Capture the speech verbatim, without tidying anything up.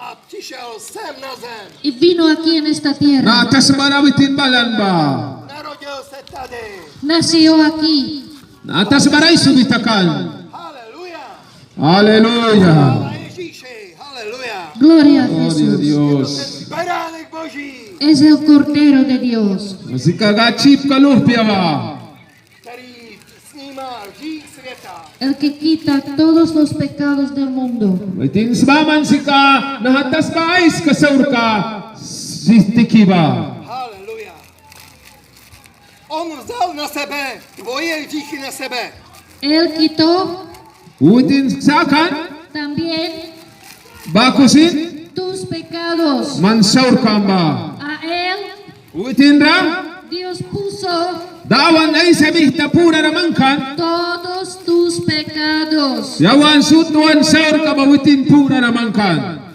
A přišel sem na zem. Y vino aquí en esta tierra. Naha tasba ra witin balan ba. Narodil se tady. Nació aquí. Naha tasba ra aisubi takan. Haleluja. Haleluja. Chvála Ježíši. Haleluja. Gloria a Jesús. Gloria a Dios. Je to ten beránek Boží. Es el Cordero de Dios. Sika Gâd syîpka luhpia ba. Který snímá hřích světa. El que quita todos los pecados del mundo. Witin sma man sika naha tasba aiska saurka sih tiki ba. Haleluja. On vzal na sebe tvoje hříchy na sebe. Él quitó. Witin sakan. También. Baku sin. Tus pecados. Man saurkam ba. A él. Witin ra. Dios puso. Dawan Aisa mita purara mangkan. Todos tus pecados. Yawan sut wan saurka ba witin purara mangkan.